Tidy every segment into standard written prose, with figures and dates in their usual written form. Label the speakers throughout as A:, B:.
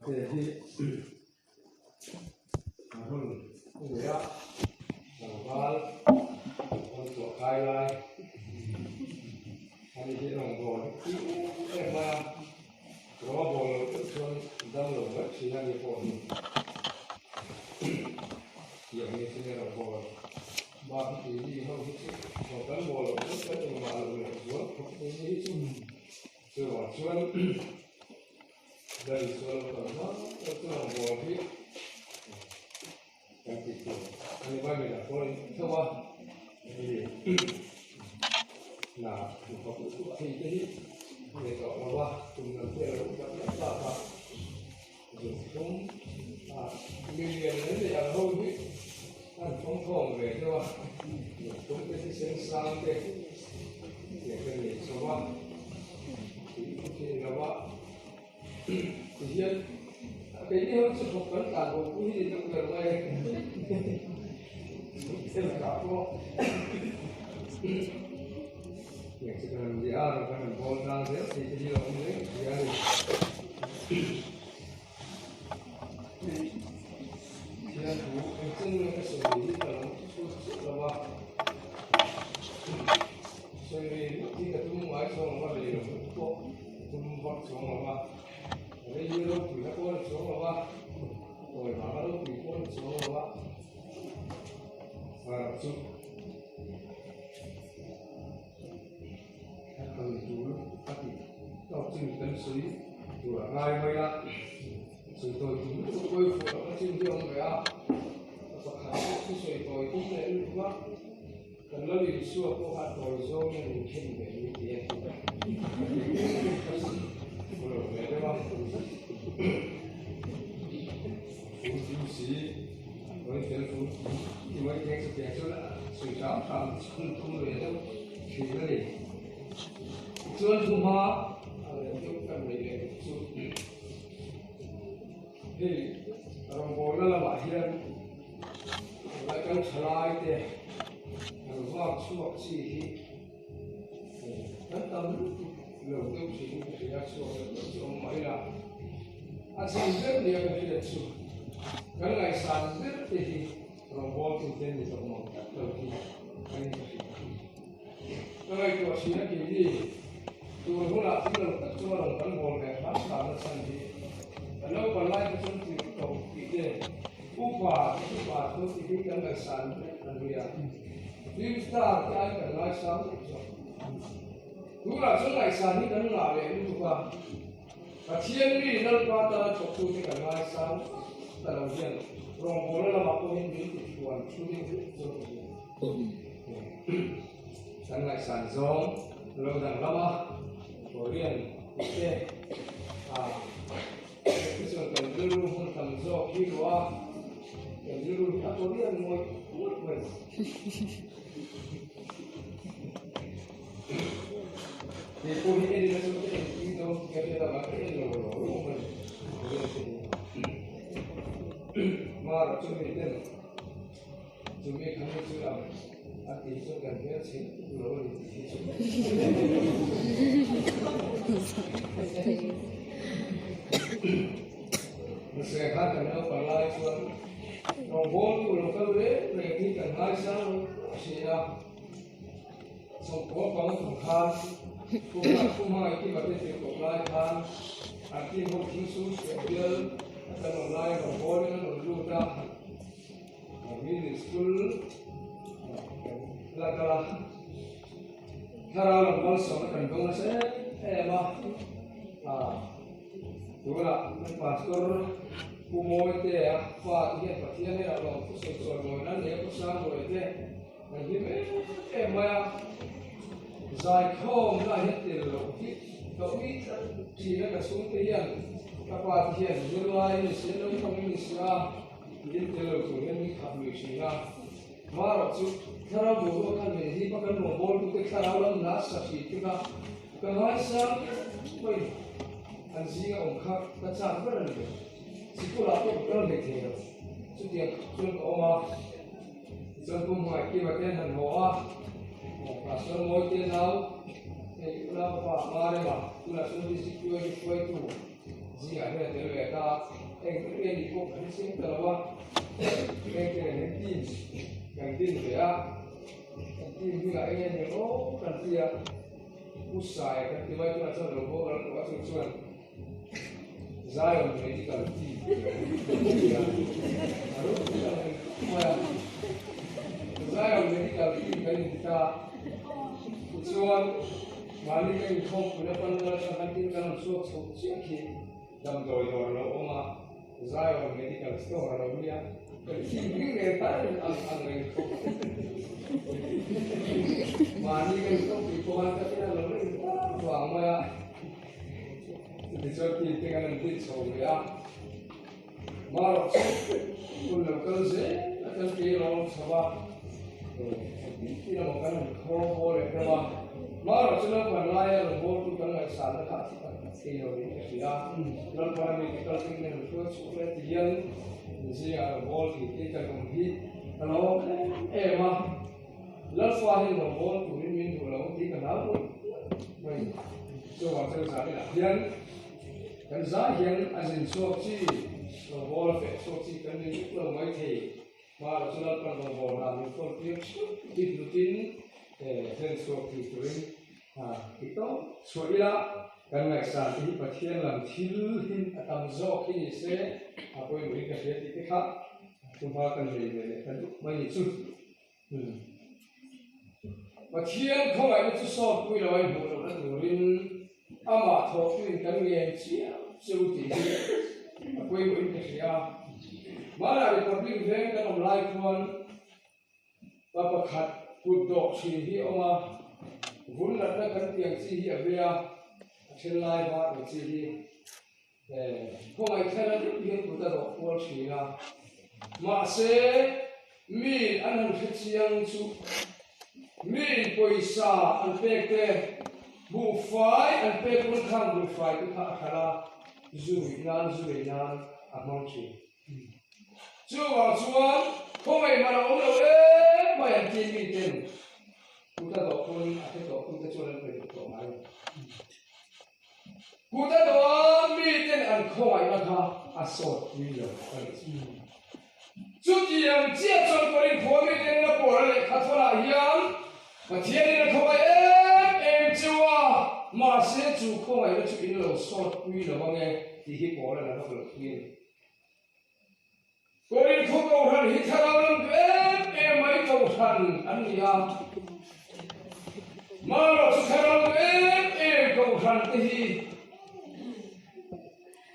A: Hei hi a hun a ni a, tlangval rawn tuah kai lai a ni hi rawngbâwl hi tih em em mai a, rawng a bâwl loh deuh chuan dam lo mai thin a ni pawh hi tiang ni chu nia rawngbâwl bak hi tui mi ho hi chu rawng kan bâwl loh deuh kan engmah loh leh zual khawp mai ni hi chu chuvang chuan. Dai sual lo tam hma tak chu ang bawl hi kan tih tur a ni mai mai pawh in tho a hei na duhkhawp lutuk thei te hi nei tawh lo a tum lam te a lo upat leh tak a zunthum a milian mai mai ang ho hi an thawngthawng ve deuh a zunthum te thisen sang te tiang te nei chho a. Tih lo a, tihian keini ho chu thawk kan tlan bo pui hi ni deuh ber mai thilkah pawh tiang chu kan han nia a kan han bawl tlang zel thei te hi a awm reng sia a ni. Thian thu engchen nge ka sawi hi ka lo chhut chiah lo a, sawi rei luat hi ka tum ngai chuang lo a, rei lo luat pawh ka tum vak chuang lo a, rei hi ropui na pawh a ni chuang lo a, tawi vanga ropui pawh a ni chuang lo a, harh chu a kal tul a tih tawk chin kan sawi tur a ngai mai a, sawi tawi tum lutuk pawi fuh lohna chin hi a awm ve a, a pakhat pawh chu sawi tawi tum leh lutuk a, kan lo insuak pawh kha tawi zawng in min khen ve ni tih a ti a lo ve deuh a, fur kim si, tawi fel fur kim ti mai teng chutiang chuan sawi hram hram chhun tum ve deuh. Thin a ni. Tichuan thuhma a leh deuh kan nei leh bawk chu hei rawngbawlna lamah hian tunlai kan thalai te kan vak chhuak chi hi kan tam lutuk lo deuh thin in ka hria chhuak deuh deuh chu awm mai la a chhan ber nia ka hriat chu kan ngaihsan ber te hi Rawngbawl tu te ni zawk mawm tak lo hi ka in ka hria. Ka ngaihtuah thin a keini tur hunah thil lo tak chu a rawn kan bawl ve hram hram na chhan hi kan naupang lai kha chuan tirh tawh tih te upa te upa thu tih hi kan ngaihsan vek an nia. Film star te ai kan ngaisang vek zawk. Tunah chuan ngaihsan hi kan ngah leh lutuk a. Pathian mi Lalpa tana thawktute kan ngaisang ta lo hian rawngbawlna lamah pawhin min tihfuan thu ding chu ka hria. Kan ngaihsan zawng lo dang lama Korean tih te a te chuan kan rilru hmun tam zawk hi ruah a, kan rilru hi a Korean ngawih ngawih mai. Hei pawh hi en ila chuan ka en tui dawn tih ka hriat avang ka en lo lo lo awm a ni. Mara chu mi ten chu mi kha mi chu ang a tih chuan kan hmel chhe lutuk lo a ni tih hi chu. Mahse khan kan naupang lai chuan rawngbawltu lo kal reng reng hi kan ngaisang lo a hria a. Sawmkua pang tum khan Pumah Pumah i kima te tirh tawh lai khan an team ho thil su hriat bial a kan awm lai rawn bawlin an rawn lut a, Mini School kan la kal a, thlarau lam malsawmna kan dawng nasa em em a, tunah kan Pastor Pu Mawitea fa te hian Pathian hnenah lawmthu sawi chawi mawi nan leh Pu Sangluaite Kan hlim em em mai a, zaikhawm lah hian tel loh hi ka ui tlat thin a, ka chhungte hian ka pa te hian zirlai ni sia naupang ni sia tiin tel lo tur hian min khap lui thin a, marawh chu thlarau boruak khan min hip a, kan rawngbawltute thlarau lam nasa thin te kha ka ngaisang mai an zinga awm kha ka chak ber a ni lo, sikulah pawh ka kal hleithei lo, chutiang chuan ka awm a. Chuan Pu Hmuaikima te an han haw a, Pastor Mawite nau hei Ula Papa Marema tunah chuan District UAE hruaitu zingah hian a tel ve ta. Eng eng nge nih pawh kan hre chiang ta lo a, heng te nen hian team kan din ve a, kan team hmingah eng nge ni aw kan ti a, Pu Saia kan ti mai tunah chuan lo boral tawh a chu chuan Zion Medical Team kan ti a, a ropui ang reng khawp mai a, Zion Medical Team kan inti ta, tichuan mahni ka inkhawmpui na panna atang khan tin kan rawn chhuak chho chiah khi. Damdawi dawr a lo awm a, Zion Medical Store a lo nia, kan thim ring reng ta reng ang ang reng khawp. Mahni kan inkhawmpui pawh khan ka tina lo reng vang vang mai a, chutichuan team te kan han din chho ve a, marawh chu hun lo kal zel a kan kei rawng chho a, tin tin emaw kan han khaw haw leh deuh a, marawh chu naupang laia rawn bawltu kan ngaihsanna kha a thi tak tak. Thei lo in ka hria. Lalpa mi te kal tling nen hruai chhuak leh ti hian zingah lo bawl thei te kan awm hi ka lo awm em em a. Lalpa hian lo bawl turin min duh lo tih ka hlau ngawih ngawih mai. Chuvang chuan zan inah hian kan zai hian a zin chhuak chi, lo bawl feh chhuak chi kan ni vek lo mai thei. Hmara chu Lalpan rawngbâwl hna min thawn tir theuh hi hlutin hlen chhuak thei turin ti tawp chhuah ila, kan ngaihsan te hi Pathian lam thil hi a tam zawk hi ni se a pawimawhin ka hria tih te kha thuhma kan nei ve leh ta duh mai ni chu. Pathian khawngaihna chu sawtpui lo a inhmuh lohna turin amah thawhtuin kan ngen chiam cheu tih hi a pawimawhin ka hria. Hmanah Republic veng kan awm lai khuan pa pakhat kut dawh thin hi a awm a, vun natna kan tih ang chi hi a vei a, a then lai var ang chi hi. Khawngaih thlen a deuh hian kut a rawh kual thin a, mahse mi an han hre chiang chu mi pawisa an pek te, buhfai an pek pawn khang buhfai te kha a hralh a, zu ruih nan zu lei nan a hmang thin. Chuvang chuan khawngaih man a awm lo em mai an ti mi ten kut a dawh pawn a hre tawh tute chuan an pe duh tawh ngai lo. Kut a dawh a miten an khawngaihna kha a sawt pui lo a ni chu. Chutiang chiah chuan Korin khua miten na pawl a lehkha thawnah hian Pathianin a khawngaih em em cheu a, mahse chu khawngaihna chu in lo sawt pui lo ange tih hi pawl a la vak loh pui a ni. Korin khaw kohhran hi thlarau lam duh em em mai kohhran an ni a, Mara chu thlarau duh em em kohhran te hi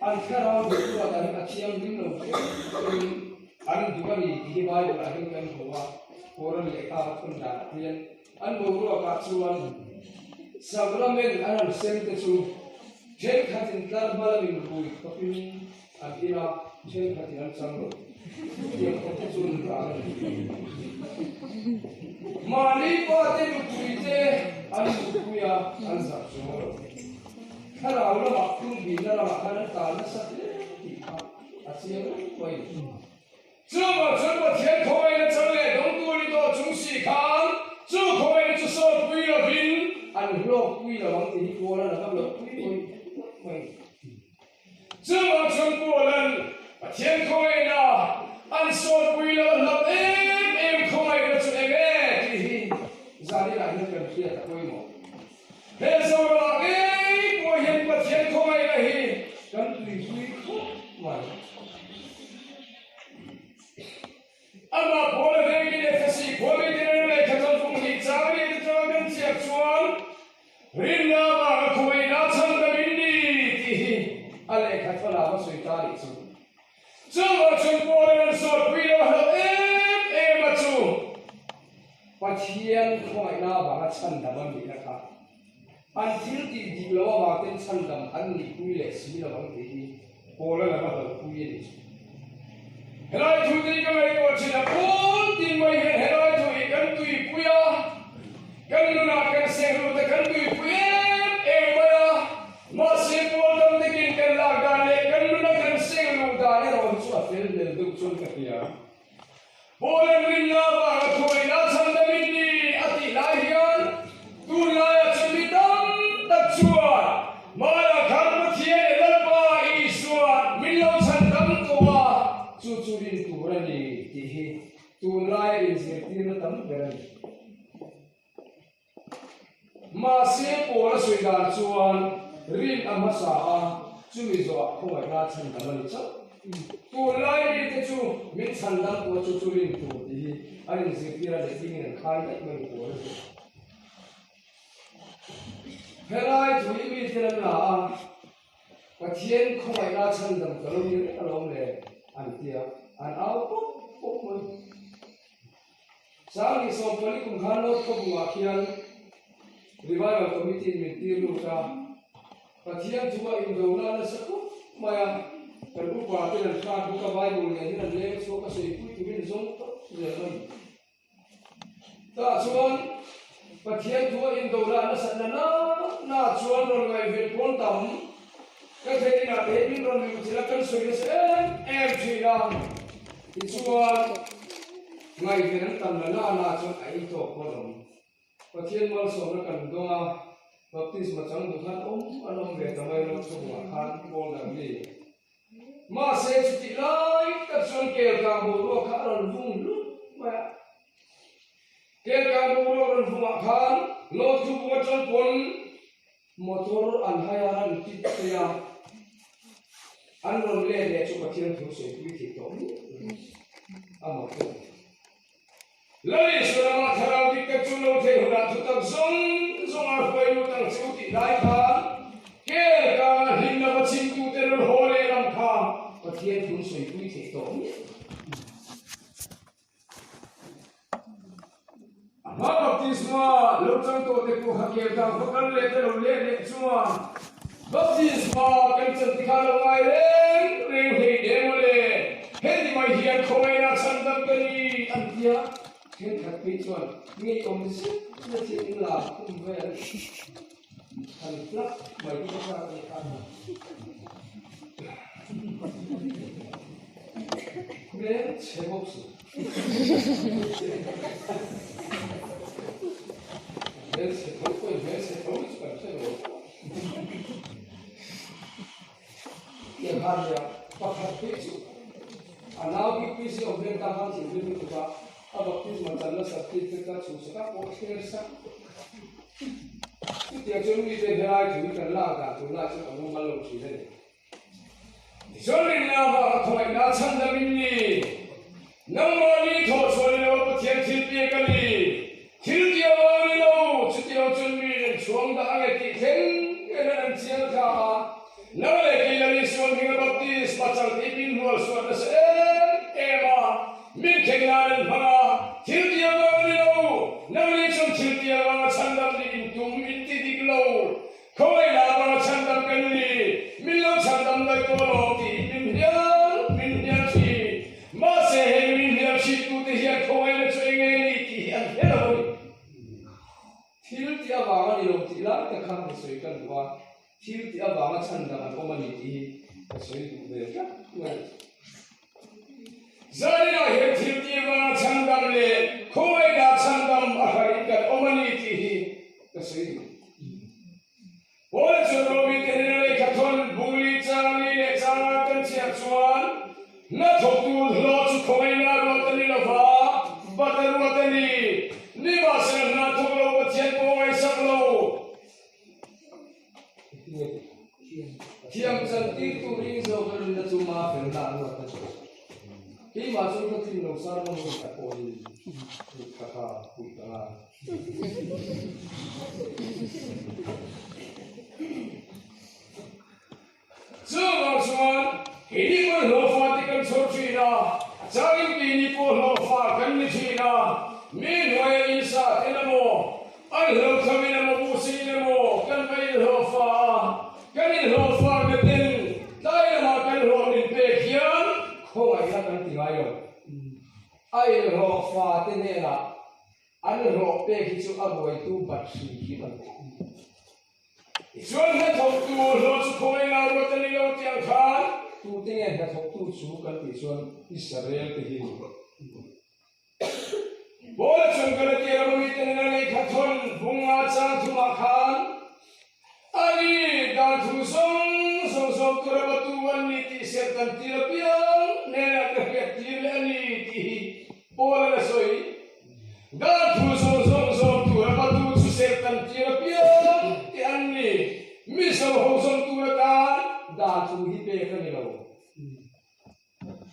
A: an thlarau duh ruat an a thianghlim lo hle in an duh a ni tih hi Bible ah hian kan hmu a, Koran lehkha a thun danah hian an boruakah chuan sacrament an han sem te chu thenkhatin tlar hma lamin rui khawpin An in a, thenkhatin an chang lo. Tiang khawp te chu an rang a ni. Mahni pa te nupui te an nupui a, an zak chuang lo. Thlarau lamah phungbihna lamah khan an tal nasa hle tih kha a chiang reng mai. Chuvang chuan Pathian khawngaihna chang leh dawngtu ni tawh chung si khan chu khawngaihna chu sawtpui lovin an hlawkpui lo ang tih hi Paul-a la ngam loh pui mai. Chuvang chuan Paul-a'n Pathian khawngaihna an sawtpui lo a hlauh em em khawngaihna chu eng e tih hi zaninah hian kan hriat a pawimawh. He Zoramah ngei pawh hian Pathian khawngaihna hi kan tuipui khawp mai. Amah Paul-a vengin Efesi khua mite nen lehkha chawlhfung hnih chang leh te chunga kan chiak chuan Rinna avanga khawngaihna chhan dam in ni tih hi a lehkha thawn ah va sawi ta nih chu. Chuvang chuan Paul-a'n an sawtpui lo hlauh em em a chu Pathian khawngaihna avanga chhan dam a nihna kha an thil tih dik lo avang ten chhandam an nihpui leh si lo ang tih hi Paul-a lama hlauhpui a ni chu. Helai thu te hi ka ngaihtuah thin a, phun tin mai hian helai thu hi kan tuipui a, kan nunah kan senglut a, kan tuipui em em mai a, mahse Paul tam takin kan lak dan leh kan nuna kan sengluh dan erawh hi chu a fel hmel deuh chuan ka hria. Paul-a'n rinna avanga khawiin a chhandam in ni a tih lai hian tunlaiah chuan mi tam tak chuan Hmaiah khan Pathian leh Lalpa Isua min lo chhandam tawh. tam ber a ni. Mahse Paula sawi dan chuan rin a hmasa a, chumi zawhah khawngaihna chhandam a ni chauh. Tunlai mite chu min chhandam pawh chu chu rin tur tih hi an inzirtir a leh dingin an khai daih mai Paula chu. Helai thu hi mite an la a, Pathian khawngaihna chhandam ka lo ni reng alawm le an ti a, an au pawp pawp mai. Sanghnih 40 kum khan North Khawbungah khian Revival Committee in min tir lut a, Pathian thu a indona nasa khawp mai a, kan upa ten an hrat bawk a, Bible nen hian an leng chhuak a, sawipuitu hi an zawng tawp zel mai. Tah chuan Pathian thu a indona nasat na na na chuan rawn ngaihven pawn tam ka theih inah te min rawn luh thil a kan sawi nasa em em thin a, tichuan ngaihven an tam na na na chuan a ei tawk pawn awm. Pathian malsawmna kan dawng a, baptisma chang duh khan awm an awm ve ta mai lo chhungah khan Paul Darley Mahse chutih lai tak chuan kelkang boruak kha a rawn vung hlut mai a. Kelkang boruak rawn vungah khan North Thupung atang pawn motor an hai a, an tit phei a, an rawn let leh chu Pathian thu sawi pui theih tawh miah lo a mak deuh. Lal Isua lama thlarau dik tak chu lo theih hunah thutak zawng zawng a hruai lut ang che u tih lai khan kel kanga hlimna va chhimtute rawn haw leh lam kha Pathian thun sawipui theih tawh miah lo. A hma baptisma lo chang tawh te pawh kha kel kang va kal leh te lo leh leh chuan Baptisma kan chan ti kha lo ngai reng reng hlei hle mawle. Heti mai hian khawngaihna chhandam ka ni an ti a, thenkhat phei chuan ngeiawm zet zet hi in la khum vel han hlak mai hi ka chak a ni kha. Hmel chhe bawk si. Hmel chhe tho pawhin hmel chhe tho hi chu kan hre lo. Tiang khan nia pakhat phei chu a nau bik pui si awm vel ta khan thinrim lutuk a, a baptisma channa certificate kha chhuhsak a pawh thler sak. Chutiang chuan mite helai thu hi kan lak dan tur lah chu a mumal lo thin a ni. Tichuan rinna avanga khawngaihna chhandam in ni. Nangmahni thawhchhuah ni lo Pathian thil pek a ni. Thil ti avang ni lo, chuti lo chuan mi in an chhuang dah ange tih thleng en an an chiang thla a. Nang leh kei Lal Isua hminga baptisma chang tih min hnual suat nasa em em a, min thleng nan an hmang a, thil ti avang ni lo, nangni chuan thil ti avanga chhandam nih in tum in ti dik lo. Khawngaihna avanga chhandam kan ni, min lo chhandam daih tawh alawm tiin min hnial min hnial thin. Mahse heng min hnial thintute hian khawngaihna chu eng nge ni tih hi an hre lo a ni. Thil tih avanga ni lo tih lai tak kha ka sawi ka duh a, thil tih avanga chhandam an awm a ni tih hi ka sawi duh ve tlat mai. Zaninah hian thil tih avanga chhandam leh khawngaihna chhandam a hrain kan awm a ni tih hi ka sawi duh. Paul chuan Romi te hnena lehkha thawn Bungli, Changli leh Changa kan chhiar chuan hnathawktu hlawh chu khawngaihna ruat a ni lo va, bat a ruat a ni. Nimahsela hna thawk lo Pathian pawh ngaihsak lo. Thiam chantir turin zawk a rinna chu ma felna a ruat a ni. Keimah chuan ka tlin lo sermon hun tak pawhin lehkha kha puih ka ngai. Chuvang chuan keini pawh hlawhfa te kan chhawr thin a, changin keini pawh hlawhfa kan ni thin a, mi hnuaia insa ten emaw, an hlauhthlawmin emaw buhsingin emaw kan va inhlawhfa a, kan inhlawhfa na ten tlai lamah kan hlawh min pek hian khawngaihna kan ti ngai lo. A inhlawhfa te hnenah An hlawh pek hi chu a ruaitu bat hrim hrim an ti. Tichuan hnathawktu hlawh chu khawngaih la ruat a ni lo tih ang khan tute nge hnathawktu chu kan tih chuan Israel te hi ni. Paula chuan Galatia rama mite hnena lehkha thawn bunga chang thumah khan A ni, dan thu zawng zawng zawm tura batu an ni tih serh kan tir apiang hnenah ka hriat tir leh a ni tih hi Paul-a'n a sawi.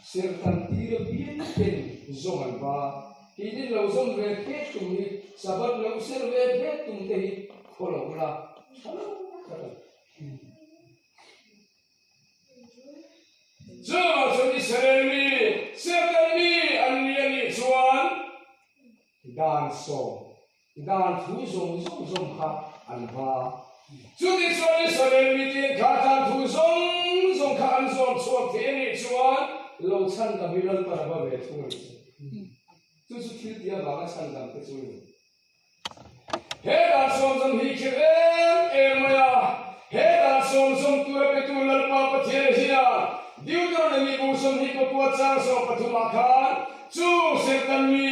A: Serhtan tira bial ten zawm an va. Keinin lo zawm ve phet tum hi Sabbath lo serh ve phet tum te hi khaw lo ula tha lo tak a ni. Chuvang chuan Israel mi, Serhtan mi an ni a nih chuan dan sawm Dan thu zawng zawng zawng kha an va. Chuti chuan Israel miten kha dan thu zawng zawng kha an zawm chhuak thei a nih chuan lo chhan dam hi Lalpan a va ve thung a nih chu. Chu chu thil tih avanga chhan dam te chu a ni. He dan sawm zawm hi khirh em em mai a, he dan sawm zawm tura petu Lalpa Pathian hian Deuteronomy bu 20 pakua chang 13 ah khan Chu Satan mi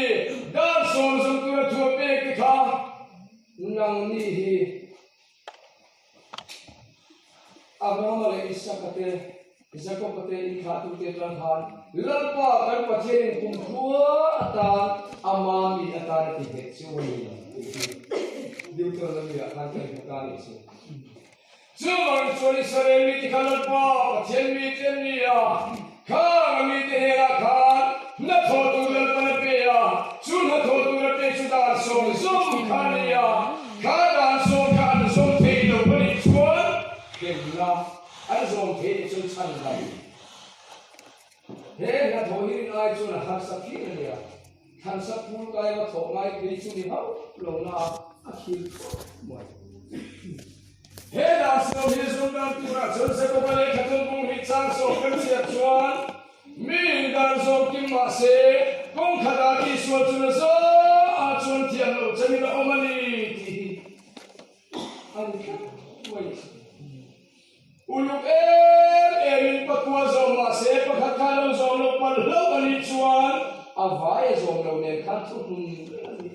A: dan sawm zawm tura thu a pek te kha nang ni hi Abrahama leh Isaka te, Jakoba te in thlahtute atang khan Lalpa kan Pathianin kumkhua atan ama mi atan a ti nghet chu a ni tih hi Deuteronomy ah khan ka inhmu ta a nih chu. Chuvang chuan Israel mite kha Lalpa Pathian mite an ni a, khang a mite hnenah khan hnathawh tur Lalpan a pe a, chu hnathawh tur a pek chu dan sawm zawm kha a ni a, kha dan sawm kha an zawm thei lo a nih chuan demna an zawm thei nih chuan chhan dam. He hnathawh hi rin ai chuan a harsa phian a nia, thlansa phul kaima thawh ngai phei chu ni hauh lo na a thil khawp mai. He dan sawm hi zum dan turah chuan Jakoba lehkha thawmpung hi chang sawm kan chhiat chuan mi in dan zawm kim mah se kawng khatah tihsual chu na zaah chuan thiam loh changin a awm a ni tih hi a ni tlat mai a si. Uluk em em in pakua zawm mah se pakhat kha lo zawm loh palh hlauh a nih chuan a vai a zawm lo nen khan thu hmun reng a ni.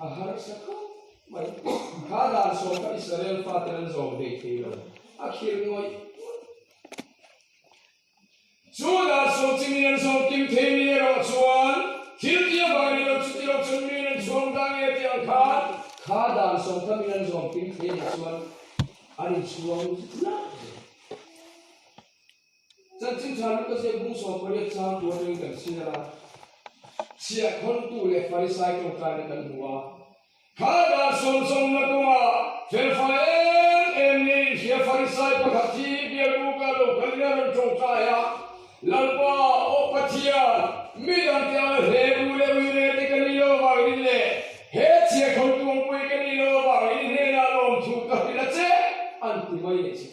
A: A harsa khawp mai. Kha dan sawm kha Israel faten an zawm hlei thei lo. A khir ngawih ngawih. Chu dan sawm chi min an zawm kim thei ni erawh chuan thil ti avang ni lo chuti lo chuan min an chhuang ta nge tih ang khan kha dan sawm kha min an zawm kim thei ni chuan an inchhuang hlauh zel. Chanchin tha Luka ziak bung 18 chang tu atangin kan chhiar a, chhiahkhawntu leh Farisai tawngtaina kan hmu a. Kha dan sawmsawmna kawngah felfai em em niin hria Farisai pakhat hi biakbuka lo kalin a rawn tawngtai a, Lalpa, aw Pathian, mi dangte ang hle u leh uire te ka ni lo avangin leh he chhiahkhawntu ang pawhin ka ni lo avangin hnenah lawmthu ka hrilh a che, an ti mai leh che.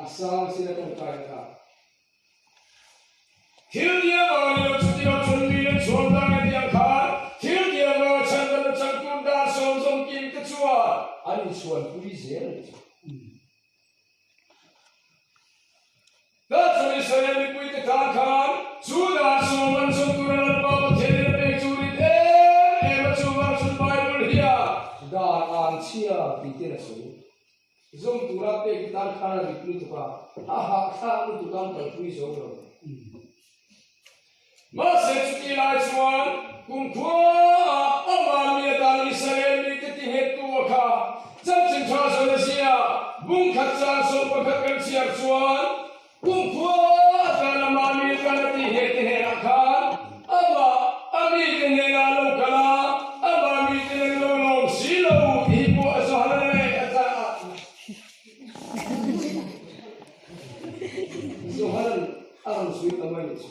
A: A sang sin a tawngtai na kha. Thil tia vang ni lo chuti lo chun mi an chhuan ta nge tiang khan thil tia vang a chhan dan a chang tur dan sawm zawm kim te chuan an inchhuan pui zel a ni chu. Ta chuan Israel mipui te tan khan chu dan sawm an zawm tur a Lalpa Pathian in a pek chu rit em em a chuvang chun Bible hian dan ang chhia tih ten a sawi. Zawm tura pek tan khan a rit lutuk a, a hahthlak lutuk a, an kalpui zo lo. Mahse chuti lai chuan kumkhua amah mi atan Israel mite ti nghettu a kha chanchin tha zawn a zia bung khat chang 11 kan chhiar chuan kumkhua atan amah mi atan a ti nghet te hnenah khan amah a mite hnenah lo kal a, amah mite nen lo lawm si lo tih hi pawh a zawh a nei a chah a. Johan a rawn sawi ta mai chu.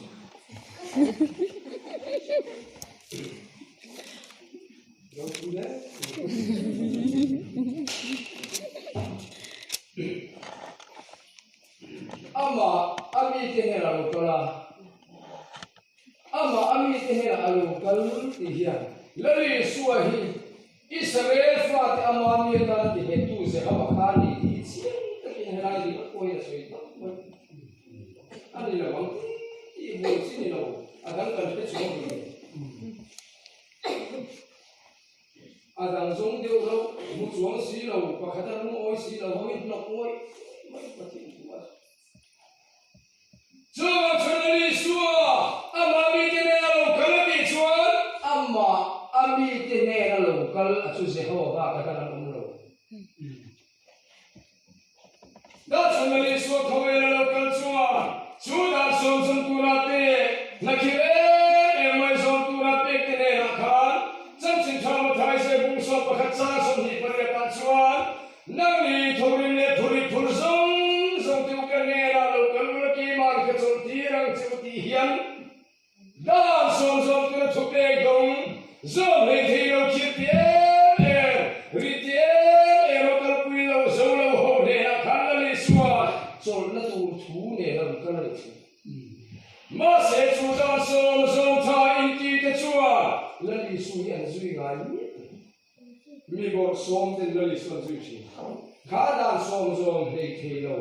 A: Lo thu le. Amah a mite hnenah a lo kal a, amah a mite hnenah a lo kal tih hian Lal Isua hi Israel fate ama mi atan a ti nghettu Jehova kha a ni tih hi chiang takin helai ringawt pawhin a sawi tawp mai. A ni lo ang tih buai chi ni lo, a dang kan hre chuang ni. A dang zawng deuh lo, hmu chuang si lo, pakhat a lungawi si lo ho in hnawk ngawih mai Pathian thu a. Chuvang chuan a ni Isua, amah mite nen a lo kal a tih chuan, amah a mite nen a lo kal a chu Jehova ka tan an awm lo. Dah chuan a ni Isua khawvel a lo kal chu. sawm zawm tura pek, hna khirh em em mai zawm tura pek te hnenah khan Chanchin Tha Mathai Zai bung 11 chang 28 ah chuan Nangni thorin leh phuri phur zawng zawng te u ka hnenah lo kal ula keimah ka chawlh tir ang che u tih hian Dan sawm zawm tura thu pek dawng zawm hlei thei lo khir ti em em, ri ti em em a kalpui lo zo lo ho hnenah khan la leh sual chawlhna tur thu nen a rawn kal a nih chu. Mahse chu dan sawm zawm tha inti te chuan Lal Isu hi an zui ngai miah lo. Mi bawrh sawm ten Lal Isuan zui thin. Kha dan sawm zawm hlei thei lo,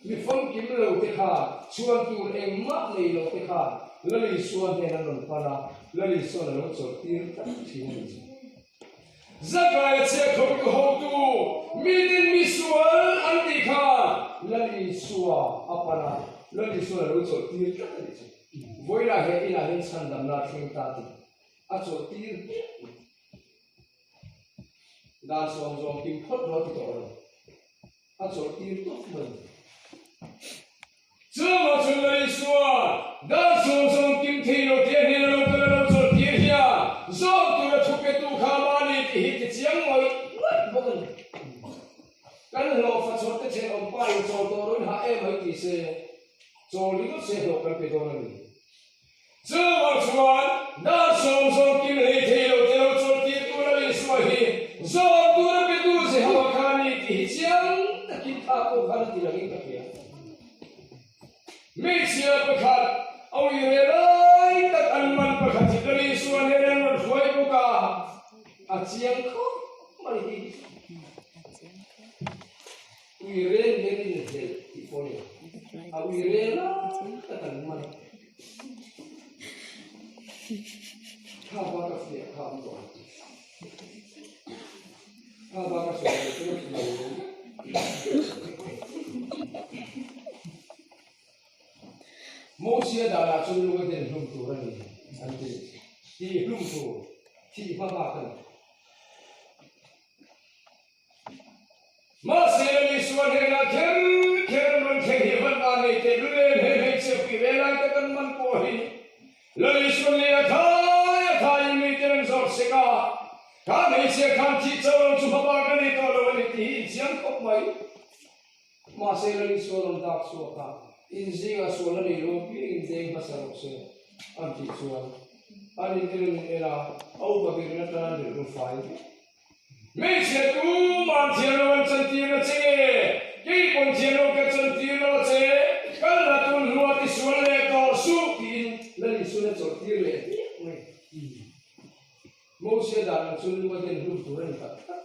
A: mi famkim lo te kha, chhuan tur engmah nei lo te kha Lal Isua hnen an rawn pan a, Lal Isuan a lo chawlh tir tlat thin a ni chu. Zakaia chhiahkhawp tu hotu, mitin mi sual an tih khan Lal Isua a pan a, Lal Isuan a lo chawlh tir tlat a ni chu. Vawilah he inah hian chhandamna a thleng ta tih a chawlh tir hmiah a ni. Dan sawm zawm kim phawt rawh a ti tawh lo. A chawlh tir tawp mai. Chuvang chuan Lal Isua dan sawm zawm kim thei lo tih a hnena lo kal a lo chawlh tir hian zawm tura thu petu kha mahni tih hi ti chiang ngawih ngawih bawk a ni. Kan hlawhfa chawlh te thenawm pa in chawl tawh rawh in hah em mai ti se, chawl ringawt se hlawh kan pe dawn a ni. Chuvang chuan dan sawm zawm kim hlei thei lo te lo chawlhtir tur a Isua hi zawm tur a pe tu Jehova kha a ni tih hi chiang takin thla pawh khan a ti langin ka hria. Hmeichhia pakhat a ui ve lai tak an man pakhat hi Lal Isua nen an rawn hruai bawk a, a chiang khawp mai hi. Ui reng hian inhlelh tih pawh a ni. A ui reng lai tak an man. Kha ba ka fiah kha an tawh. Kha ba ka sawi lo chu ka lo. Mosia danah chuan lung a den hlum tur a ni an ti. Tih hlum tur, thih hma bak a ni. Mahse, Isua hnenah kher kher an rawn thleng hi van va nei teh lul em, he hmeichhia pui ve lai te kan man pawh hi Lal Isua lei a thai a thaiin mi ten an zawrh sek a, kha hmeichhia khan thih chauh lo chu hmaba ka nei tawh lo a ni tih hi inchiang khawp mai. Mahse, Lal Isua rawn dak chhuak a, in zingah sualna nei lo apiang in deng hmasa rawh se an tih chuan an in en an in en a, a upa berin atana an rilru fai vek. Hmeichhia tu man thiam lo an chantir na che nge? Kei pawn thiam lo ka chantir lo a che, kal la tun hlua ti sual leh tawh suh tiin Lal Isuan a chawlhtir leh hmiah mai. Mosia dan ang chuan lung a den hlum tur a ni tak tak.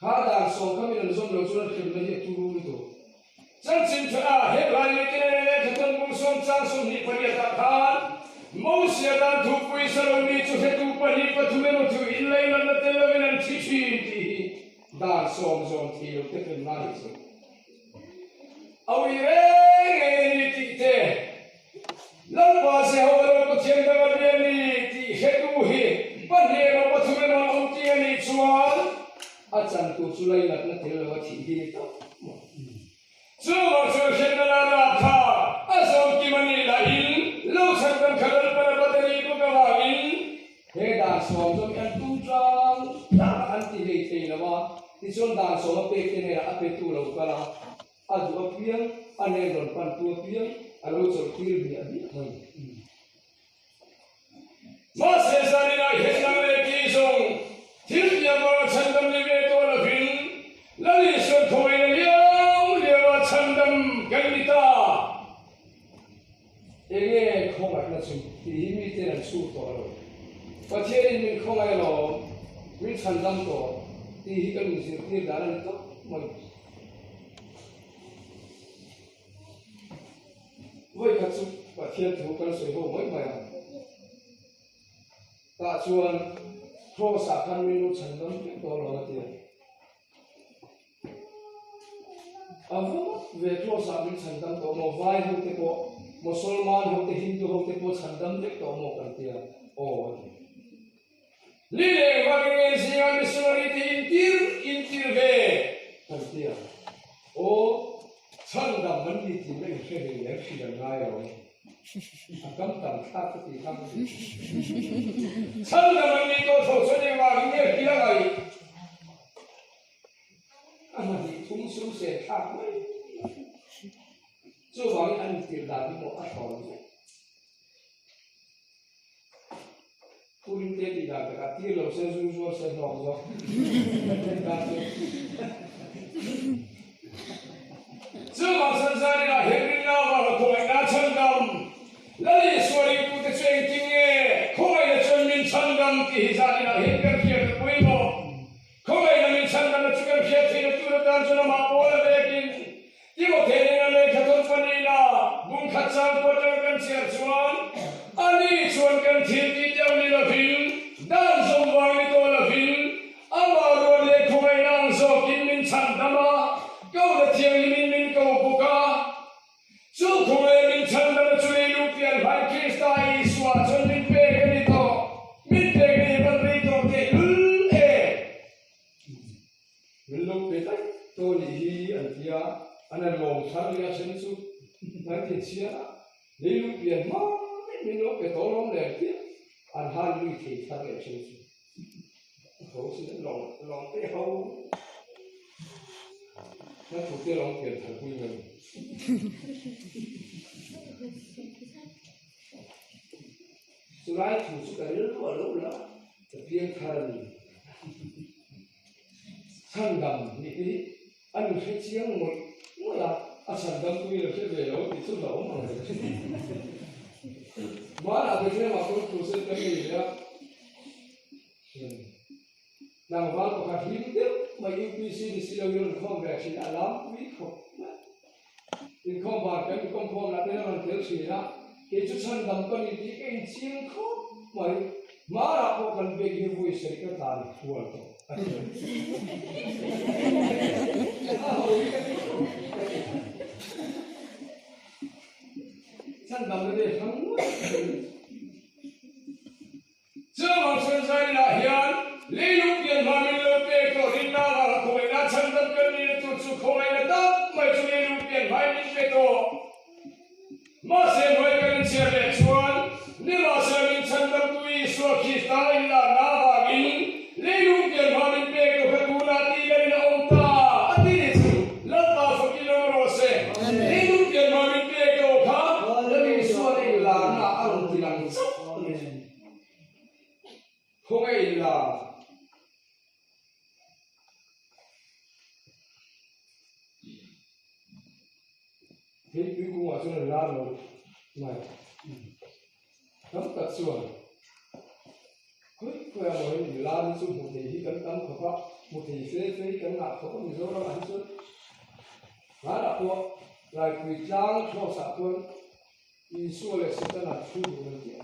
A: Kha dan sawm kha min an zawm lo chuan an hremna hi a turu lutuk. Chanchin tha a Hebrai mite leh lehkhathawm bung sawm chang 28 ah khan Mosia dan thupui Salome chu hretu pahnih pathum emaw chu inlei latna tel lovin an thi thin tih hi dan sawm zawm thei lo te hremna a nih chu. A ui reng reng a ni tih te Lalpa Jehovah lo Pathian dang a bia ni tih hretu hi pahnih emaw pathum emaw an awm tih a nih chuan a chan tur chu lei latna tel lo a thih hi ni tawp maw. Chuvang chuan hriatna la rap kha a zawm kim a nih lahin lo chhan kan kha Lalpan a battery bawk avangin he dan sawm zawm hi an tum tlang tlang a an ti hlei thei lo a, tichuan dan sawm a pek te hnenah a petu lo kal a. A duh apiang, a nen rawn pantu apiang a lo chawlhtir hmiah hmiah mai. Mahse zaninah hian nang leh kei zawng thil piang vanga chhandam ni ve tawh lovin Lal Isuan khawngaihna liau liaua chhandam kan ni ta. Enge khawngaihna chu tih hi miten an chhuk tawh lo. Pathianin min khawngaih alawm, min chhandam tawh tih hi kan inzirtir dan a ni tawp mai. Vawikhat chu Pathian thu kan sawi ho mai mai ang. Tah chuan Kraws ah khan min lo chhandam vek tawh alawm a ti a. A va ve Kraws ah min chhandam tawh maw? Vai ho te pawh, Mosolman ho te, Hindu ho te pawh chhandam vek tawh maw kan ti a, aw a ti. Ni leh vangin zinga missionary te intir intir ve kan ti a, aw chhandam. an ni tih na inhre hlei lem hrilh an ngai lo. A kam tam thlak ka tih kha ka ti. Chhandam an nih tawh tho chuan engvangin nge hria ngaih? A hmahnih thum sum se thlak mai mai. Chuvangin an intirh dan hi pawh a thlawn vek. Purin te tih dan takah tir lo se zu zuar se hlawk zawk. Chuvang Sanzarina hian rinna avanga khawngaihna chhandam Lal Isua ringtute chu engtin nge khawngaihna chuan min chhandam tih hi zaninah hian kan hriat a pawimawh. Khawngaihna min chhandamna chu kan hriat theihna tur atan chuan amah pawl a vekin Timothea nena lehkha thawn panina bungkhat chang quarter kan chhiar chuan ani chuan kan thil tih deuh ni lovin dan zawm vang ni tawh lovin amah ruat leh khawngaihna ang zawkin min chhandam a, kohna thianghlimin min ko bawk a. Chu khawngaih min chhandam a chu leilu pian hlai Krista Isua chuan min pek a ni tawh, min pek na hi van rei tawh teh lul e. Min lo pe daih tawh nih hi an ti a, an han lawm thar leh a then chu an ti chhiar a, leilu pian hma daih min lo pe tawh lawm leh an ti a, an han lui thei thar leh a then chu a tho sin an lawm lawm te ho na thu te lawm pian thar pui mai. Chulai thu chu ka rilru a lo la, ka piang thar a ni. Chhandam nih te hi a ni hre chiang ngawih ngawih a, a chhandam tuin a hre ve lo tih chu hlauhawm ang reng. Hmanah Bethlehem-ah pawn crusade kan nei ve a, tlangval pakhat hlim deuh mai UPC ni si loin a rawn khawm ve thin a, a lam pui khawp mai. Inkhawm bar kan inkawm khawm lah ten a rawn tel thin a, kei chu chhandam ka ni tih ka inchiang khawp mai. Hmarah pawh kan bag hi vui sawi ka tlan hual tawh a ti. A ho hi ka ti khawp mai. Chhandam na te hrang ngawt mai. Chuvang chuan Zainah hian leilung pian hma min lo pek tawh rinna avanga khawngaihna chhandam kan nihna tur chu khawngaihna tak mai chu leilung pian hmain min pe tawh. Mahse hnuai kan inchhiar leh chuan nimahsela min chhandamtu Isua Krista inlarna avangin leilung pian hma min pek tawh kha tunah tih lamin a awm ta a ti ni chu Lalpa fakin awm rawh se. Leilung pian hma min pek tawh kha Lal Isuan a inlarna a rawn ti lang chauh. Khawngaih in la. Hei tui kungah chuan an lar lo mai. Tam tak chuan khawi khawi a maw hian in lar hi chu hmu thei hi kan tam khawp a, hmu thei fe fe hi kan ngah khawp a Mizoramah hi chuan. Hmanah pawh Laipui tlang cross ah chuan Isua leh Setana thu dun an ti a.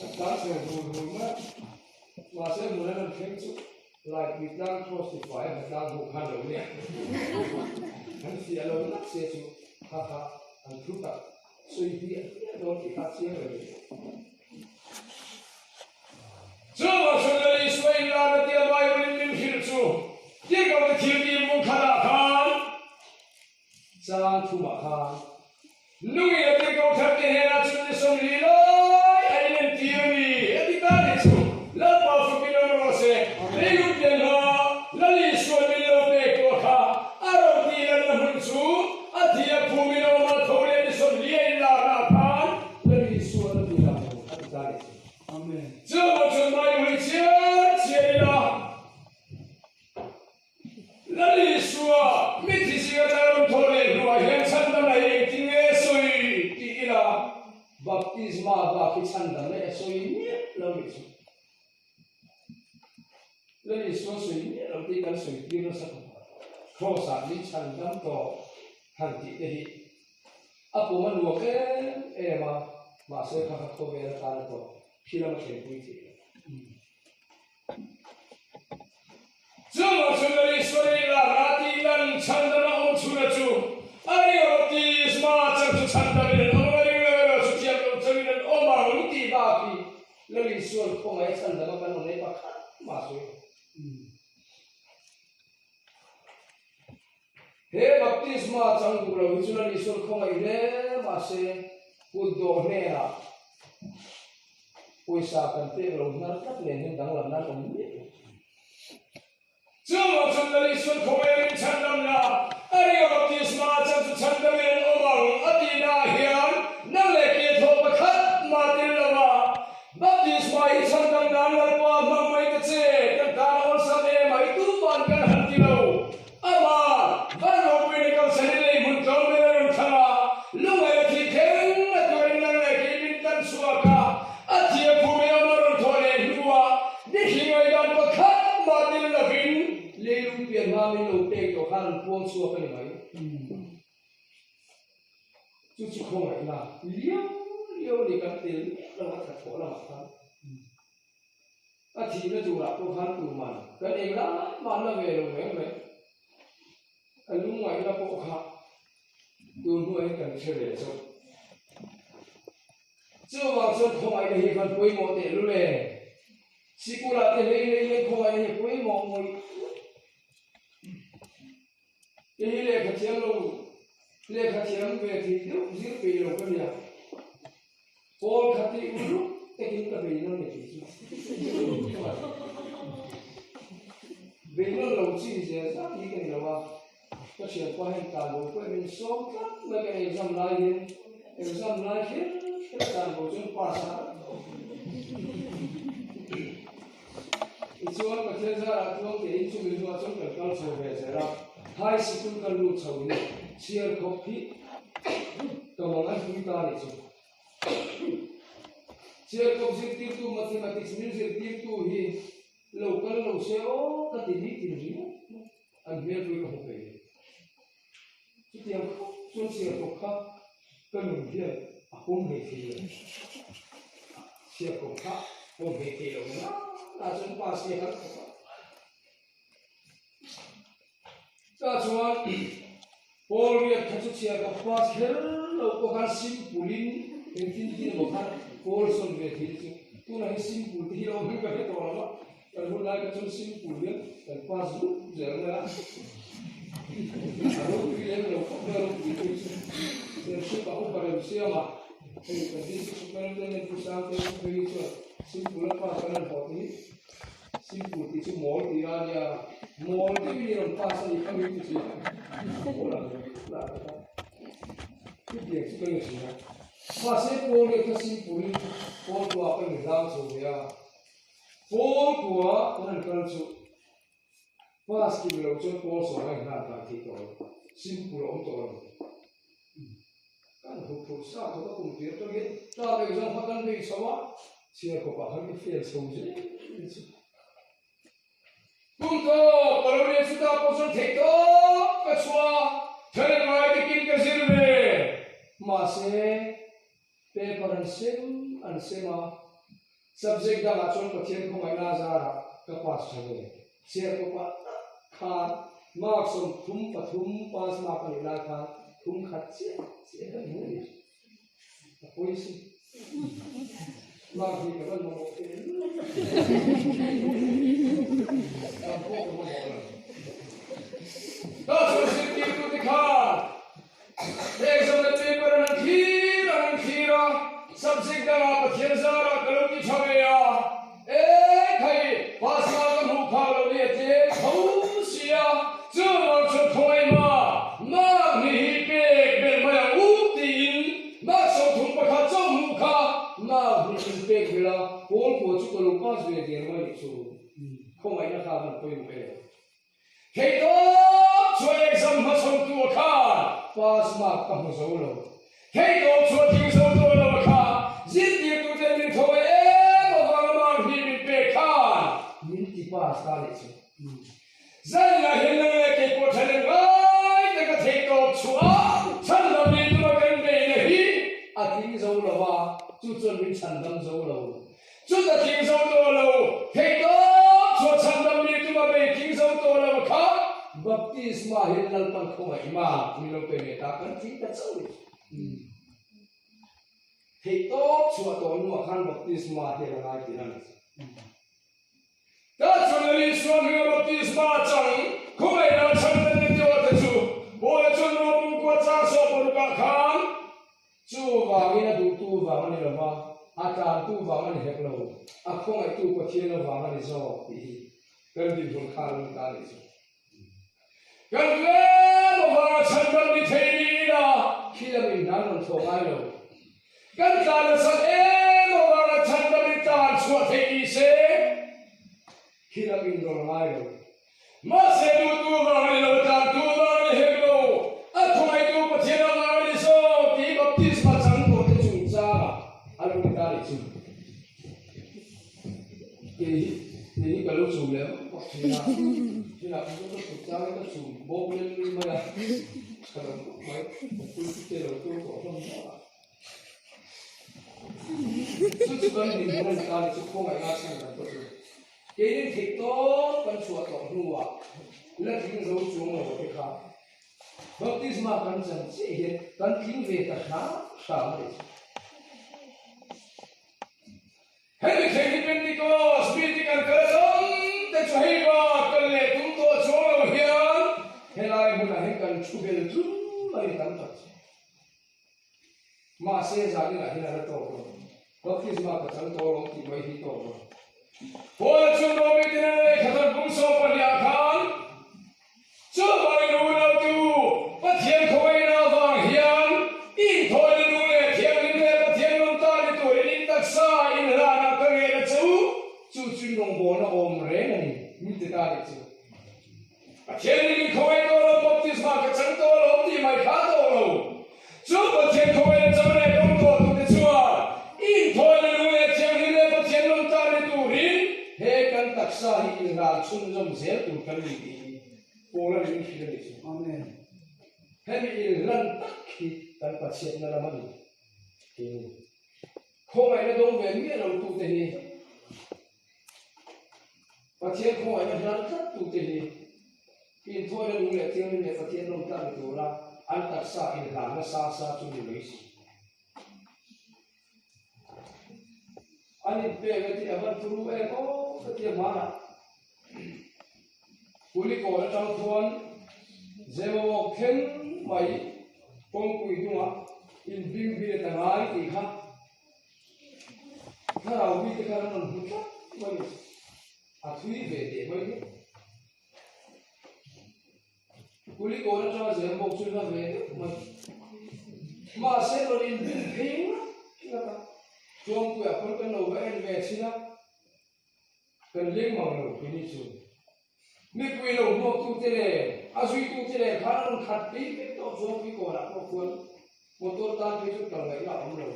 A: A tlan chho hul hul mai a. Mahse hmun an rawn thleng chu Laipui tlang cross ti fai a hnatlang ho khan lo nia. An fiah lo ngat se chu kha kha an thu tak sawi hmiah hmiah dawn tih kha chiang reng a ni. Chuvang chuan Lal Isua inlarna tia Bible in min hrilh chu Tirhkohte thil tih mungkhatah khan Chang thumah khan nungin a tirhkoh tharte hnenah chhun ni 40 lai a inentir a ni a ti ta ni chu Lalpa fakin awm rawh se. Leilung pian hma Lal Isuan min lo pek tawh kha a rawn tih lanna hmun chu a thi a phumin a awm a, tho leh ni 40 a inlarna ah khan Lal Isuan a ti lang lo a ti ta ni chu. Chuvang chuan Bible hi chhiar chhiar ila. Lal Isua, mithi zinga tang rawn thawh leh hnuah hian chhandamna hi engtin nge sawi tih ila baptisma bak hi chhandamna hi a sawi miah lo nih chu. Lal Isua sawi miah lo tih kan sawi tir nasa khawp a, Kraws ah min chhandam tawh han tih te hi a pawm a nuam em em a, mahse kha kha khawvel atana tawh khi lama thlenpui theih lo. Chungah chuan Lal Isua nih la ra tih lan chhandam a awm chhuna chu a ring a baptisma chang chu chhandamin an awm ang a ring lo erawh chu thiam lo changin an awm ang tih bak hi Lal Isua'n khawngaih a chhandam a kan awm nei pakhat mah sawi lo. He baptisma chang duh lo hi chu Lal Isuan khawngaih hle mahse kut dawh hnenah pawisa kan pek lo hnar tlat nen hian danglam nan awm miah lo. Chuvang chuan Lal Isuan khawngaih a rin chhandam la, a ringa baptisma chang chu chhandamin an awm ang a tihnaah hian nang leh ke thawh pakhat mah tel lo a, Baptisma hi chhandam nan Lalpa hmang mai ta che, kan tan a awlsam em a, i tuman kan han ti lo. Amah, van ropui ni kalsan in lei hmun tlawm ber a rawn thlang a, lungaih a thih thleng a tuarin nang leh kei min tan chhuak a, a thia phum in awm a rawn thawh leh hnuah mihring ngaihdan pakhat mah tel lovin leilung pian hma min lo pek tawh khan an puang chhuak a ni mai. Chu chu khawngaihna liau liau a ni kan tel miah lo a thathawh lamah khan. A thihna turah pawh khan tuman kan eng lai mah na ve lo reng reng. A lungngaihna pawh kha tun hnuaiin kan hre ve chauh. Chuvang chuan khawngaihna hi khan pawimawh teh lul e. Sikula te hlei hlei hian khawngaihna hi pawimawh ngawih ngawih. Kei hi lehkha thiam lo, lehkha thiam ve thei deuh zir peih lo ka nia. Pawl khat hi uluk takin ka bei nawn e tih chu. Bei nawn lo chi zel zat hi ka ni lo a, ka thianpa hian tan bo pawh min sawm tlat mai ka exam lai hian exam lai kher kher tan bo chuan pass a Tichuan Pathian zarah chuan keiin chumi hnuah chuan kan kal chho ve zel a, high sikul ka lut chho in chhiar khawp hi ka mang an pui ta nih chu. Chhiar khawp zirtirtu mathematics min zirtirtu hi lo kal lo se aw ka ti ni tin ringawt mai, an hmel pui ka hmu peih lo. Chutiang khawp chuan chhiar khawp kha ka nun hian a pawm hei thei lo. Chhiar khawp kha pawm hei thei lo na na chuan pass hi a kal khawp a. Chah chuan Paul riat kha chu chhiar khawp pass kher lo pawh khan simple in engtin tin emaw khan Paul sawn ve thei chu tunah hi simple te hi lo awm hi ka hre tawh lo a. Kan hun lai kha chuan simple hian kan pass zut zel mai a, a ropui lem lo khawp mai a ropui pawh chu Serchhip a upa rem siam a, hei kan district superintendent Pu Sangte phei hi chuan simple a pass an rawn haw te hi simple tih chu mawl tih a nia, mawl deuhin i rawn pass a nih kha min ti thin a, mawl ang lo lah tak a, chutiang chu ka ni thin a, mahse pawl leh kha simple in pawl kuah ka ni hlang chho ve a. Pawl kua kan han kal chu pass kim lo chuan pawl sawm a inhlan kai thei tawh lo, simple a awm tawh lo. Kan hmuh phurh sa khawp a kum tir tawngin tlak exam kha kan bei chho a, chhiar khawpah khan ka fail chho zel chu. Kum tawp ka lo lian chutah pawh chuan theih tawp ka chhuah a, thlen ngai takin ka zir ve. Mahse, Paper an sem an sem a, subject dangah chuan Pathian khawngaihna a zarah ka pass tha ve. Chhiar kawpah tak khan mark 33 pass mark a nih lai khan thum khat chiah chiah ka ni hmu ni. A pawi si. Mark hi ka van mamawh teh lutuk. Tam pawh ka mamawh lo. Ka chhun zirtirtute khan Exam-na paper an han thlir an han thlir a, subject dangah Pathian zarah ka lo ti tha ve a, e khai pass na ka hmuh phak lo nia tlem tho si a, chuvang chuan khawngaih ma mark ni hi pek belh mai ang u tiin mark 31 chauh hmuh kha mark hnih in pek belh a, pawl kua chu ka lo pass ve der mai nih chu khawngaihna kha van pawimawh em. Thei tawp chuan exam hmachhawn tu a khan pass mark ka hmu zo lo. Thei tawp chuan thing zo tawh lo a kha zirtirtu ten min tho em avanga mark hnih min pek khan min ti pass ta leh chu. Zanah hian nang leh kei pawh thahnem ngai tak a thei tawp chhuah chhandam ni tuma kan beihna hi a tling zo lo a, chu chuan min chhandam zo lo. Chuta tling zo tawh lo, thei tawp chhuah chhandam mi tuma bei tling zo tawh lo kha baptisma hian Lalpan khawngaih ma min lo pe ve ta kan tling ta chauh ni. Thei tawp chhuah tawh hnuah khan baptisma hian a ngai tih a ni. Ta chuan Lal Isua hminga baptisma chang khawngaihna chhandam ni tih awte chu. A tlantu vang a ni hek lo, a khawngaihtu Pathian avang a ni zawk tih hi kan dinhmun kha a lo ni ta a nih chu. Kan tlem avanga chhandam ni thei niin a khi lamin hna an rawn thawh ngai lo. Kan tlan nasat em avanga chhandam in tlan chhuah theih ni se khi lamin rawn ngai lo. Mahse duhtu vang a ni lo, tlantu vang a ni hek lo, a thawngaitu Pathian avang a ni zawk tih baptisma chang tawhte chungchangah a lo ni ta a nih chu. Kei hi kei hi ka lo chum leh vak vak thin a, thinah ka ka chhuk changin ka chum bawk lem lem mai a, ka lo khawp mai, ka pulpit te lo tur tawh hlawm hlawm a. Chu chu kan dinhmun a ni ta ni chu khawngaihna chhan kan pawh chu keinin theih tawp kan chhuah tawh hnuah la tling zo chuang lo te kha baptisma kan chan chiah hian kan tling ve ta hram hram a ni chu. Hemi thleng hi Pentecost mi te kan kal tam te chu hei bak kan leh tum tawh chuang lo hian helai hmunah hian kan thu bel tlum mai ni tam tak chu. Mahse zan inah hian a la tawk lo. Baptisma ka chang tawh alawm tih mai hi tawk lo. Paula chu Romi te nen lehkha thar pum sawmpahnih ah khan Chuvangin unautu, Pathian khawngaihna avang hian inthawina nung leh thianghlim leh Pathian lawmta ni turin in taksa inhlanah ka ngen a che u, chu chu rawngbawlna awm reng a ni, min ti ta nih chu. Pathian nih min khawngaih tawh lo, baptisma ka chang tawh lo tih mai kha tawh lo. Chu Pathian khawngaihna chang leh dawng tawhtute chuan inthawina nung leh thianghlim leh Pathian lawmta ni turin he kan taksa hi inhlan chhunzawm zel tur kan ni tih hi Paula nih min hrilh a nih chu. Amen. Hemi inhlan tak hi kan Pathianna lam a ni tih a ni. Khawngaihna dawng ve miah lo tute hi Pathian khawngaihna hlan tlat tute hi inthawina lung leh thianghlim leh Pathian lawm tlat ni tura an taksa inhlan nasa sa chu ni mai si. An inpek a tih a van turu em aw ka ti a hmanah. Kulikawn atang khuan Zemawk thleng mai kawngpui hnungah inbingbin a ta ngai tih kha Thlarau mite khan an rawn hmu tlat mai a, a thui ve teh mai hi. Kulikawn atanga zel bawk chu hla ve deuh mai. Mahse rawn inbin phei ngat ngat a, Chuangpuiah pawn kan lo va en ve chhin a, kan leng mang lo kini chu. Mipui lo hmuaktute leh a zuitute leh khan a rawn khat phei vek tawh Chuangpui kawnah pawh khuan motor tan phei chu kal ngaihna a awm lo,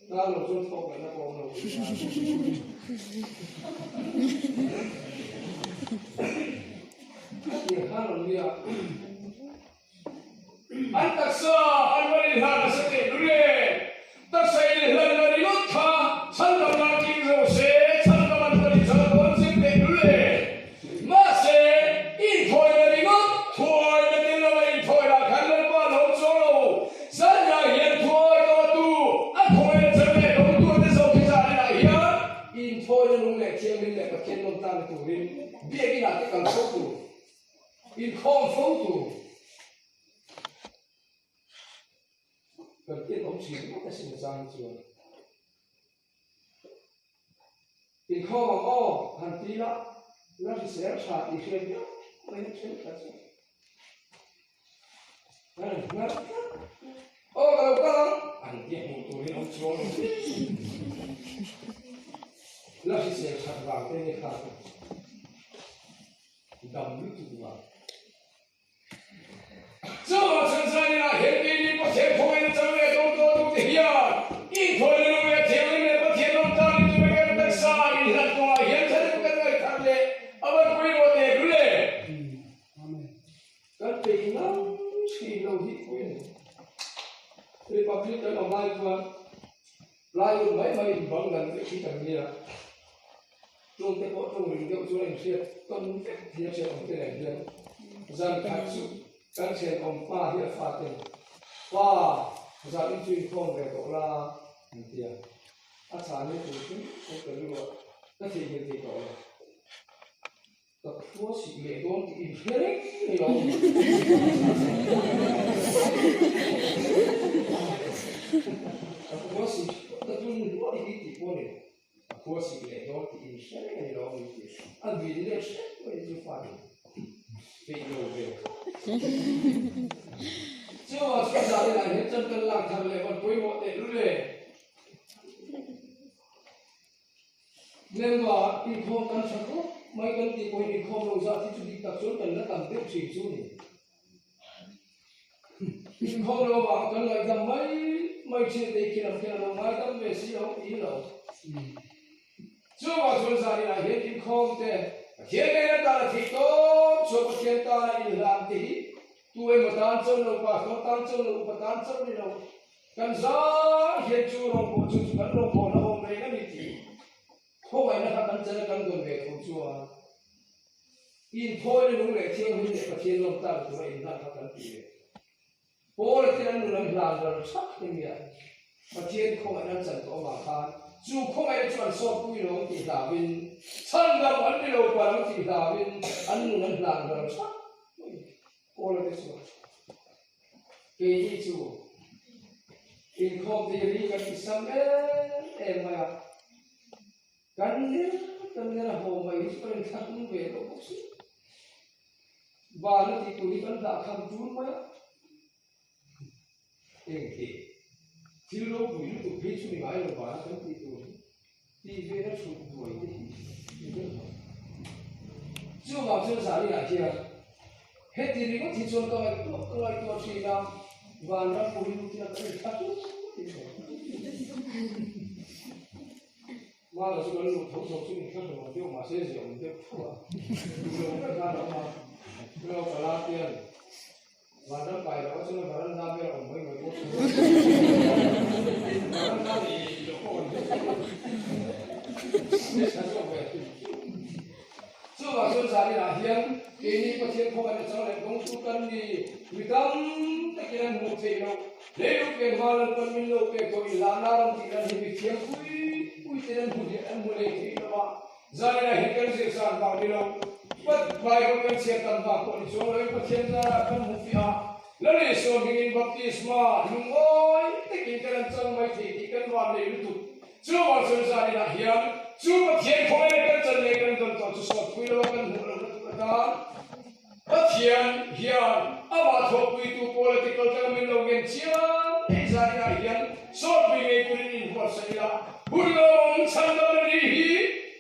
A: tan lo chuan thawk ngaihna pawh a awm lo tih a tia khan rawn nia. An taksa an van inhlan nasa teh lul e. Taksa inhlan na ringawt kha chhandam nan tling zo se, chhandam an van inchhal dawn zir teh lul e. Mahse, inthawina ringawt thuawina tel lova inthawina khan Lalpa a lo chaw lo. Zanah hian thuawi tawhtu a thawina chang leh dawngtu te zawk hi zaninah hian inthawina lung leh thianghlim leh Pathian nawm tan ni turin biakinah te kal fo tur. Inkhawm fo tur kan en awm thin ngawt asin a chang hi chuan inkhawm ang aw han ti la la hrisel tha tih hriat viau mai na then khat chu aw ka lo kal ang an ti hmuh turin awm chuang lo la hrisel that vang te ni kha Dam lutuk vang. Chuvang chhan zanin ah hian keini Pathian khawngaihna chang leh dawng tawh tute hian inthawina lung leh thianghlim leh Pathian ram tan in tum e kan taksa inhlat kawngah hian thahnem kan ngaihthar leh a van pawimawh teh lul e. Kan peih ngang thin lo hi pui a ni. Republic kan awm lai chuan plywood mai mai in bang dan vek hi kan nia. Tawngte pawh tawng ring deuh chuan a inhriat tawn vek hi a hriat awm te nen hian zan khat chu kan thenawm pa hi a fa ten pa zan in chu inkhawm ve tawh la an ti a, a chhan hi tur hrim hrim ka rilru a ka theihnghilh thei tawh lo. Ka khua sik leh dawn tih inhre reng ni lo. Ka khua sik ka tum hluai hi tih pawh. Khua sik leh dawn tih in hre reng a ni lo ang tih a vin let hrep mai chu fate peih lo ve. Chuvang chuan zan inah hian chan kan lak thar leh van pawimawh teh lul e. Member inkhawm kan tha khawp mai kan tih pawhin inkhawm lo zat hi chu dik tak chuan kan la tam deuh thin chu ni. Inkhawm lo avang kan ngaihdam mai mai thin te khi lam khian a lo ngaidam ve si lo ti lo. Chuvang chuan zan inah hian inkhawm te Pathian nen atana theih tawp chhuah Pathian tana inhlan te hi tu emaw tan chauh lo, pastor tan chauh lo, upa tan chauh ni lo. Kan zai hian chu rawngbawh chu chu kan rawngbawh hlauhawm reng a ni tih khawngaihna kha kan chana kan dawn ve tho chuan inthawina lung leh thianghlim leh Pathian lawm tan tura inhlan kha kan ti ve. Paula ten an nun an hlan ral thak hi nia Pathian khawngaihna an chan tawh avang khan chu khawngaihna chu an sawtpui lo an tih hlauhin chhandam an ni lo pal an tih hlauhin an nun an hlan ral thak mai. Paula te chuan Keini chu inkhawm thei ri kan ti sam em em mai a, kan ner kan ner a haw mai hi chu kan inthlahrung ve deuh bawk si. Van a tih tur hi kan dah kham ṭun mai a, eng khi thil ropui lutuk phei chu ni ngai lo van a kan tih tur hi tih ve na chhut buai te hi ni deuh mai. Chuvang chuan zan inah hian heti ringawt hi chuan ka ngaihtuah ka ngaihtuah thin a, vanram pawh hi lutin a kan inthla tut tih ka hria. Mala chu kan luh tho tho chu inthla hlawm ang deuh mahse zia awm deuh tho a, duh lo vek khan a awm a, chulo pala tian Vanram kai loh a chuan varanda vel a awm mai mai bawk si. Varanda nei loh pawh kan hre thei. A tha zawk ve. Chuvang chuan zaninah hian keini Pathian khawngaihna chang leh dawngtu kan ni. Mi tam takin an hmuh theih loh. Leilung pian hma Lalpan min lo pek tawh inlahna ram tih lan hi mi thiam pui pui ten an hmu an hmu lei theih lo a. Zaninah hian kan zir san vang ni lo, Pat Bible kan chhiar tam vang pawh ni chuang loin Pathian zarah kan hmu fiah a, Lal Isua hmingin baptisma lungawi takin kan an chang mai thei tih kan van nei lutuk. Chuvang chuan zaninah hian chu Pathian khawngaihna kan chan leh kan dawn tawh chu sawtpui lo a kan hmuh lohna tur atan Pathian hian amah thawhpuitu political tang min lo ngen chiang ei zaninah hian sawtpui ngei turin inhuatsaih ila, hun lo awm chhandamna ni hi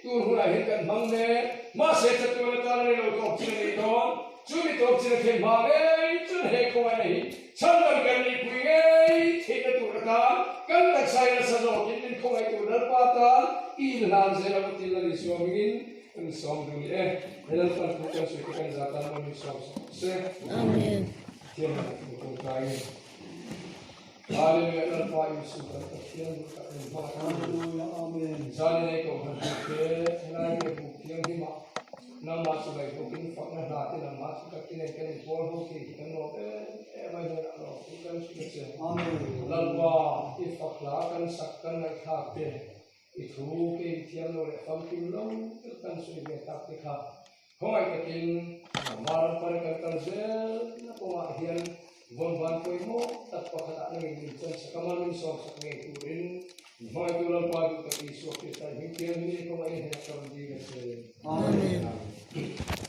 A: tun hunah hian kan hmang mek. Mahse chatuan atan a ni lo tawp chin a nih dawn. Chu mi tawp chin a thlen hma ngei chuan he khawngaihna hi chhandam kan nihpui ngei theihna tur atan kan taksa in nasa zawkin min khawngaih tur Lalpa tan i inhlan zel ang u tih Lal Isua hmingin Kan sawm duh ni e. He Lalpan thu kan sawi te kan zah tan maw min sawm sak se.
B: Amen.
A: Pathian hnenah kan tawngtai in. Hallelujah Lalpa Isu kan Pathian duh tak min hmang a.
C: Hallelujah Amen.
A: Zan in ei ko han hmu te helai nge buk thianghlim ah nangmah chu ngaih bawkin fakna hna te nangmah chu takin en kan inpawl ho thei hi kan lawm em em a hnenah lawm thu kan hrilh a che.
C: Amen.
A: Lalpa i fak hla kan sak kan ngaihthlak te. I thu ke i thiam lo leh famkim lo deuh kan sawi ve tak te kha khawngaih takin Mama ram pari kan kal zel na kawngah hian vawnvan pawimawh tak pakhat ah nangin min chan sak a, mal min sawm sak ngei turin min hmangaihtu Lalpa duh tak Isua Krista i hming thianghlim i kawngah i hnenah ka rawn dil a che.
C: Amen.
A: Amen.